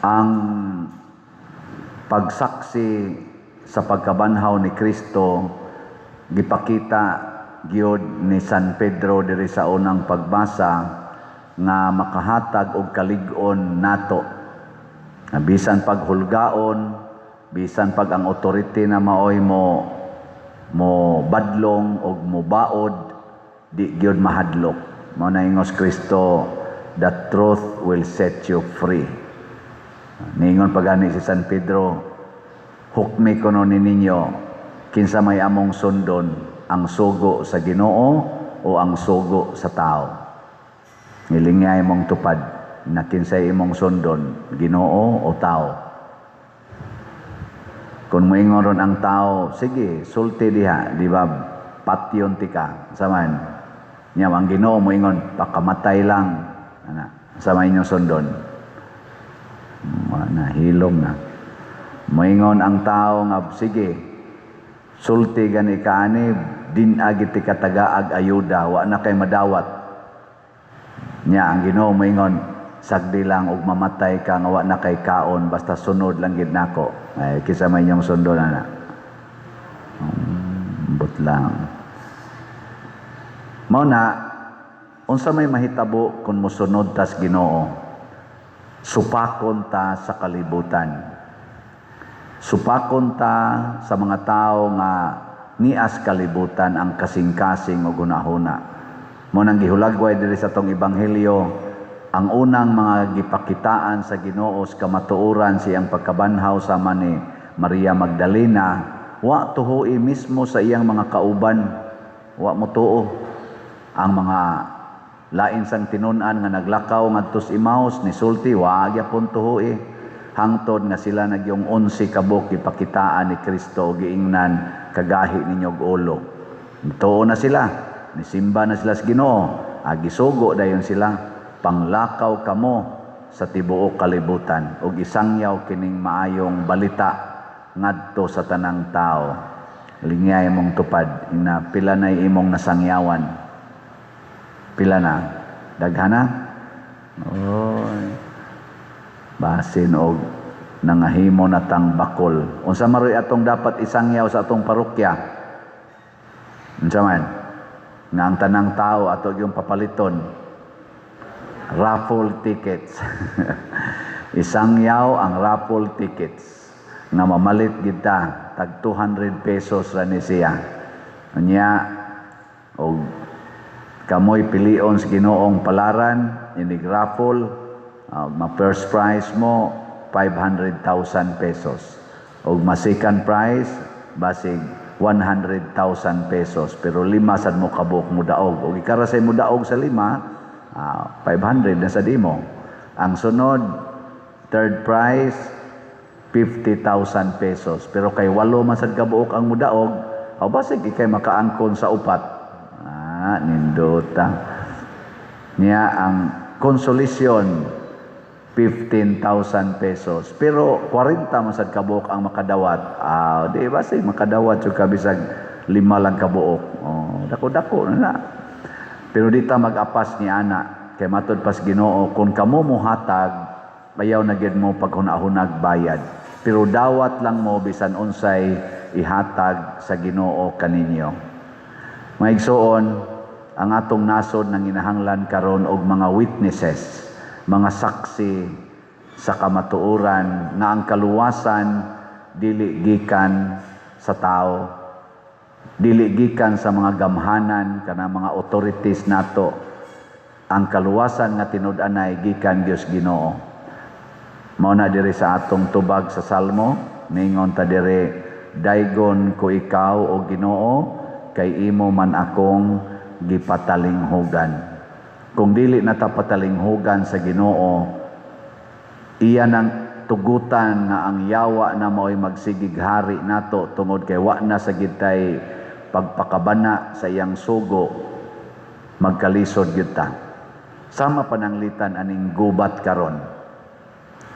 Ang pagsaksi sa pagkabanhaw ni Kristo gipakita gyud ni San Pedro diri sa unang pagbasa nga makahatag og kalig-on nato. Nga bisan paghulgaon, bisan pag ang authority na maoy mo mo badlong og mo baod, di gyud mahadlok. Mao na ingos Kristo, "The truth will set you free." Ningon pagani si San Pedro, "Hukmi kuno ni ninyo, kinsa may among sundon, ang sugo sa Ginoo o ang sugo sa tao?" Ngilingay mong tupad na kinsay imong sundon, Ginoo o tao. Kung moingon ron ang tao, "Sige, sulti diha, di ba, patyon tika," saman. Nya ang Ginoo moingon, "Pakamatay lang." Ana, sa may inyong sundon? Na hilom na. Moingon ang tao nga, "Sige, sulti gani ka ani, din-a gyud tika tagaag ayuda, wa na kay madawat." Nya ang Ginoo moingon, "Sagdi lang og mamatay ka nga wa na kay kaon, basta sunod lang gid nako." Ay, kinsa may inyong sundon ana? But lang. Mao na, unsa may mahitabo kung mosunod tas Ginoo? Supakon ta sa kalibutan. Supakon ta sa mga tao nga nias kalibutan ang kasing-kasing o gunahuna. Mao nang gihulagway diri sa atong ebanghelyo, ang unang mga gipakitaan sa Ginoo sa kamatuoran siyang pagkabanhaw sama ni Maria Magdalena, wa tuhui mismo sa iyang mga kauban, wa mo tuo. Ang mga lain sang tinun-an nga naglakaw ngadto sa Emmaus ni sulti, wa gyapon tuhui hangtod nga sila nagyong 11 kabuk gipakitaan ni Kristo, giingnan, "Kagahi ninyo og ulo." Tuo na sila, nisimba na sila sa Ginoo, gisugo dayon sila, "Panglakaw kamo sa tibuok kalibutan ug isangyaw kining maayong balita ngadto sa tanang tao." Lingyay mong tupad ina, pila na imong nasangyawan? Pila na? Daghana? Oy. Basin og nangahimo na tang bakol. Unsa maroy atong dapat isangyaw sa atong parokya? Unsa man? Nga ang tanang tao ato yung papaliton. Raffle tickets. Isangyaw ang raffle tickets. Nga mamalit kita tag 200 pesos ra ni siya. Unya og kamoy pilion sa Ginoong palaran inig raffle, ma first prize mo 500,000 pesos og ma second prize basig 100,000 pesos, pero lima sad mo kabuok mo daog. Og ikara say mo daog sa lima, 500 na sa dimo. Ang sunod, third prize, 50,000 pesos, pero kay walo man sad kabuok ang mudaog o basig ikay makaangkon sa upat. Nindota niya. Ang consolation, 15,000 pesos. Pero 40 man sad kabuok ang makadawat. Di ba say makadawat jud ka bisag lima lang kabuok? Oh, dako-dako na na. Pero di ta mag-apas ni ana kay matud pas Ginoo, kung kamo mohatag, ayaw na gyud mo paghuna-hunag bayad. Pero dawat lang mo bisan unsay ihatag sa Ginoo kaninyo. Mga igsoon, ang atong nasod nang ginahanglan karon og mga witnesses, mga saksi sa kamatuoran nga ang kaluwasan dili gikan sa tao, dili gikan sa mga gamhanan kana mga authorities nato. Ang kaluwasan nga tinud-anay gikan Dios Ginoo. Mao na diri sa atong tubag sa Salmo, ningon ta diri, "Daygon ko ikaw, o Ginoo, kay imo man akong gipatalinghugan." Kung dili na ta patalinghugan sa Ginoo, iya nang tugutan nga ang yawa na mao'y magsigig hari nato tungod kay wa na sa gitay pagpakabana sa iyang sugo, magkalisod gyud ta. Sama pananglitan aning gubat karon.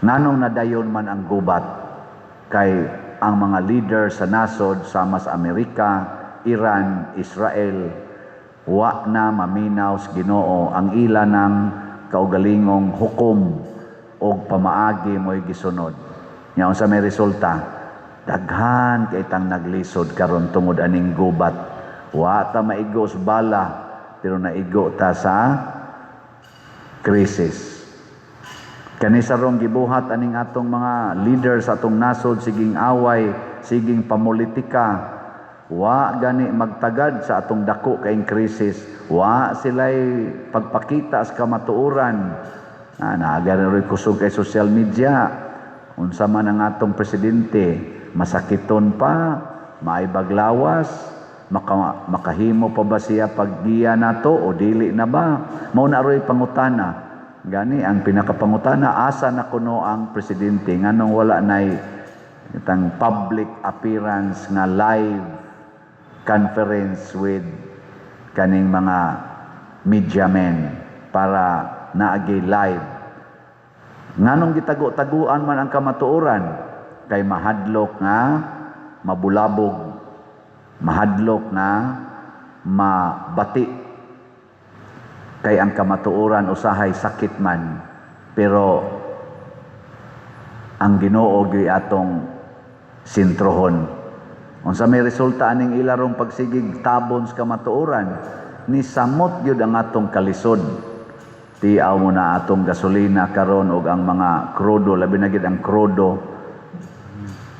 Nganong nadayon man ang gubat? Kay ang mga leader sa nasod sama sa Amerika, Iran, Israel, wa na maminaw sa Ginoo ang ila ng kaugalingong hukom o Og pamaagi mo'y gisunod. Nya unsa may resulta? Daghan kay tang naglisod karon tungod aning gubat. Wa ta maigo sa bala, pero naigo ta sa krisis. Kani sa rong gibuhat aning atong mga leader sa atong nasod, siging away, siging pamulitika, wa gani magtagad sa atong dako kaing krisis, wa sila'y pagpakita sa kamatuoran. Ah, naaga na rin kusog kay social media. Unsa man ang atong presidente, masakiton pa, maay baglawas, makahimo pa ba siya paggiya nato o dili na ba? Mao na ro'y pangutana. Gani ang pinakapangutana, asa na kuno ang presidente? Nganong wala nay itang public appearance nga live conference with kaning mga media men para naagi live? Nganong gitago-taguan man ang kamatuoran? Kay mahadlok nga mabulabog, mahadlok nga mabati, kay ang kamatuoran usahay sakit man, pero ang Ginoo gyud atong sentrohon. Unsa may resulta aning ilarong pagsigig tabon sa kamatuoran? Ni samot gyud ang atong kalisod. Tiaw mo na atong gasolina karon og ang mga krudo, labi na gid ang krudo.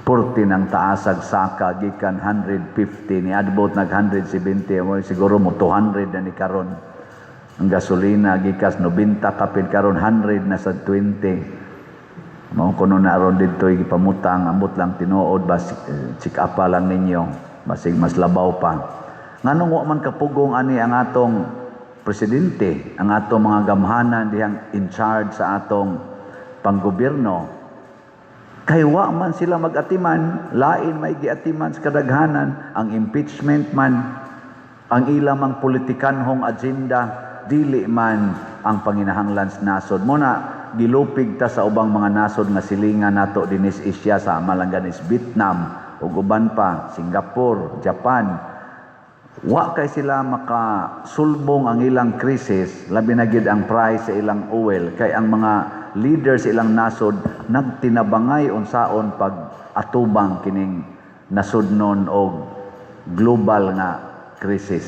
Purti ng taasag saka gikan 150, niadbot nag 170 mo, siguro mo 200 na ni karon. Ang gasolina gikas 90 kapin, karon 100 na sa 20. Mao kuno na aron didto gipamutang, ambot lang tinuod bas, check up pa lang ninyo, basig mas labaw pa. Nganong wa man kapugong ani ang atong presidente, ang atong mga gamhanan dihang in charge sa atong panggobyerno? Kay wa man sila mag-atiman, lain may giatiman sa kadaghanan, ang impeachment man, ang ilamang politikanhong agenda, dili man ang panginahanglan sa nasod. Mo na gilupig ta sa ubang mga nasod nga silingan nato dinis Asia, sa malanganis Vietnam ug uban pa, Singapore, Japan. Wa kay sila makasulbong ang ilang krisis, labi na gid ang price sa ilang oil, kay ang mga leaders sa ilang nasod nagtinabangay unsaon pag atubang kining nasudnon og global nga krisis.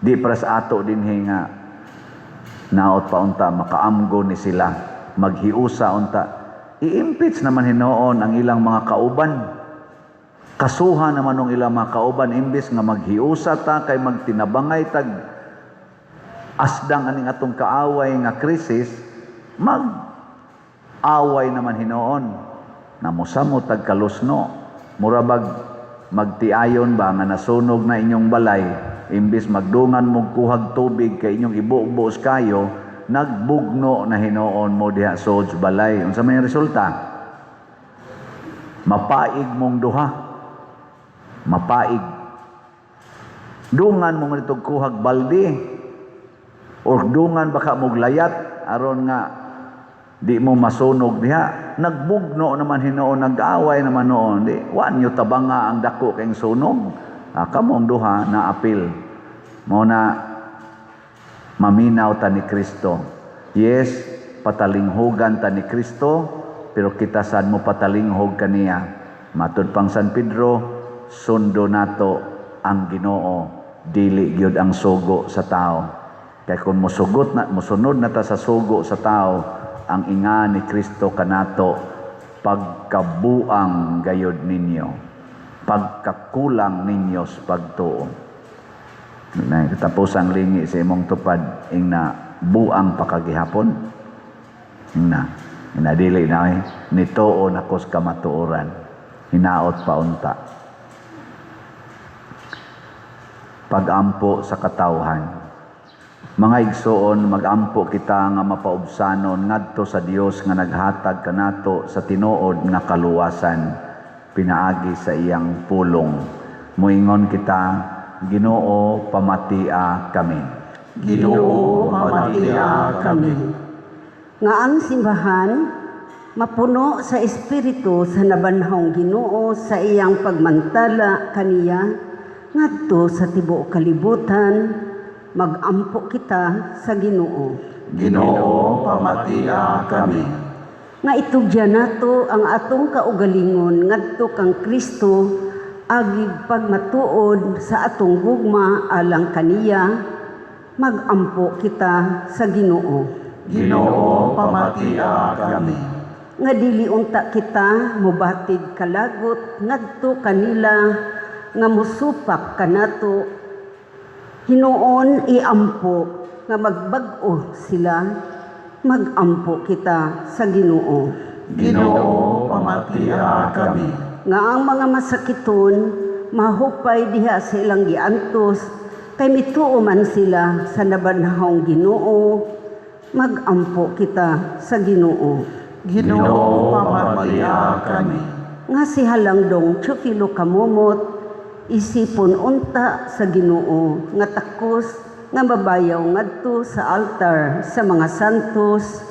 Di para sa ato dinhi nga naot pa unta makaamgo ni sila, maghiusa unta. I-impeach naman hinuon ang ilang mga kauban. Kasuha naman ng ilang mga kauban imbes nga maghiusa ta kay magtinabangay tag asdang aning atong kaaway nga krisis, mag away naman hinuon. Namusamo tag kalusno. Mura bag magtiayon ba nga nasunog na inyong balay, imbes magdungan mo kuhag tubig kay inyong ibugbos kayo, nagbugno na hinuon mo diha soj balay. Unsa may resulta? Mapaig mong duha. Mapaig. Dungan mo nito kuhag balde or dungan baka mog layat aron nga di mo masunog diha. Nagbugno naman hinuon, nag-away naman noon. Di, wa nyo tabanga ang dako kayong sunog. Ah, kamong duha na apil. Mo na maminaw ta ni Kristo. Yes, patalinghugan ta ni Kristo, pero kita sad mo patalinghog kaniya. Matud pang San Pedro, sundo nato ang Ginoo, dili gyud ang sugo sa tao. Kay kung mosugot na, mosunod na ta sa sugo sa tao, ang inga ni Kristo kanato, "Pagkabuang gayod ninyo, pagkakulang ninyo sa pagtuo." Na tapos ang lingi sa imong tupad, ing na buang pakagihapon. Ing na, inadili na eh, nituo na kos kamatuoran, hinaot paunta. Pagampo sa katawhan. Mga igsoon, magampo kita nga mapaubsanon ngadto sa Dios nga naghatag kanato sa tinuod nga kaluwasan pinaagi sa iyang pulong. Moingon kita, Ginoo, pamatia kami. Ginoo, pamatia kami. Nga ang simbahan mapuno sa espiritu sa nabanhawng Ginoo sa iyang pagmantala kaniya ngadto sa tibuok kalibutan, magampo kita sa Ginoo. Ginoo, pamatia kami. Nga itugyan nato ang atong kaugalingon ngadto kang Kristo agig pagmatuod sa atong gugma alang kaniya, magampo kita sa Ginoo. Ginoo, pamatia kami. Nga dili unta kita mubatig kalagot ngadto kanila nga musupak kanato, hinuon iampo nga magbag-o sila, magampo kita sa Ginoo. Ginoo, pamatia kami. Nga ang mga masakiton mahupay diha sa ilang giantos kay mituo man sila sa nabanhawng Ginoo, magampo kita sa Ginoo. Ginoo, pamatia kami. Nga si Halangdong Teofilo Camomot isipon unta sa Ginoo nga takos nga mabayaw ngadto sa altar sa mga santos,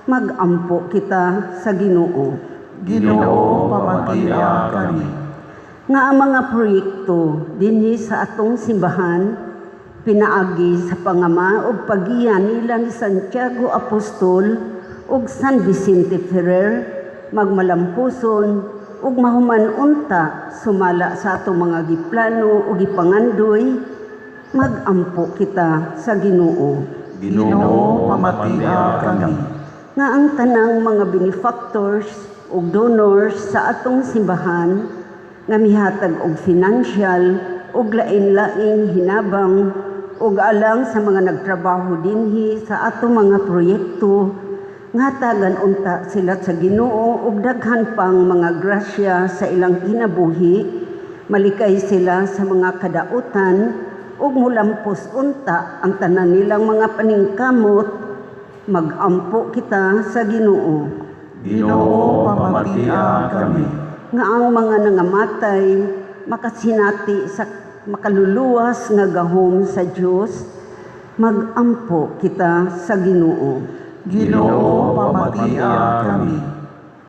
magampo kita sa Ginoo. Ginoo, pamatia kami. Nga ang mga proyekto dinhi sa atong simbahan pinaagi sa pangama ug paggiya nila ni Santiago Apostol ug San Vicente Ferrer magmalampuson ug mahuman unta sumala sa atong mga giplano ug gipangandoy, magampo kita sa Ginoo. Ginoo, pamatia kami. Nga ang tanang mga benefactors ug donors sa atong simbahan nga mihatag og financial ug lain-laing hinabang ug alang sa mga nagtrabaho dinhi sa atong mga proyekto, nga hatagan unta sila sa Ginoo og daghan pang mga grasya sa ilang kinabuhi, malikay sila sa mga kadautan ug mulampos unta ang tanan nilang mga paningkamot, magampo kita sa Ginoo. Ginoo, pamatia kami. Nga ang mga nangamatay makasinati sa makaluluwas nga gahom sa Dios, magampo kita sa Ginoo. Ginoo, pamatia kami.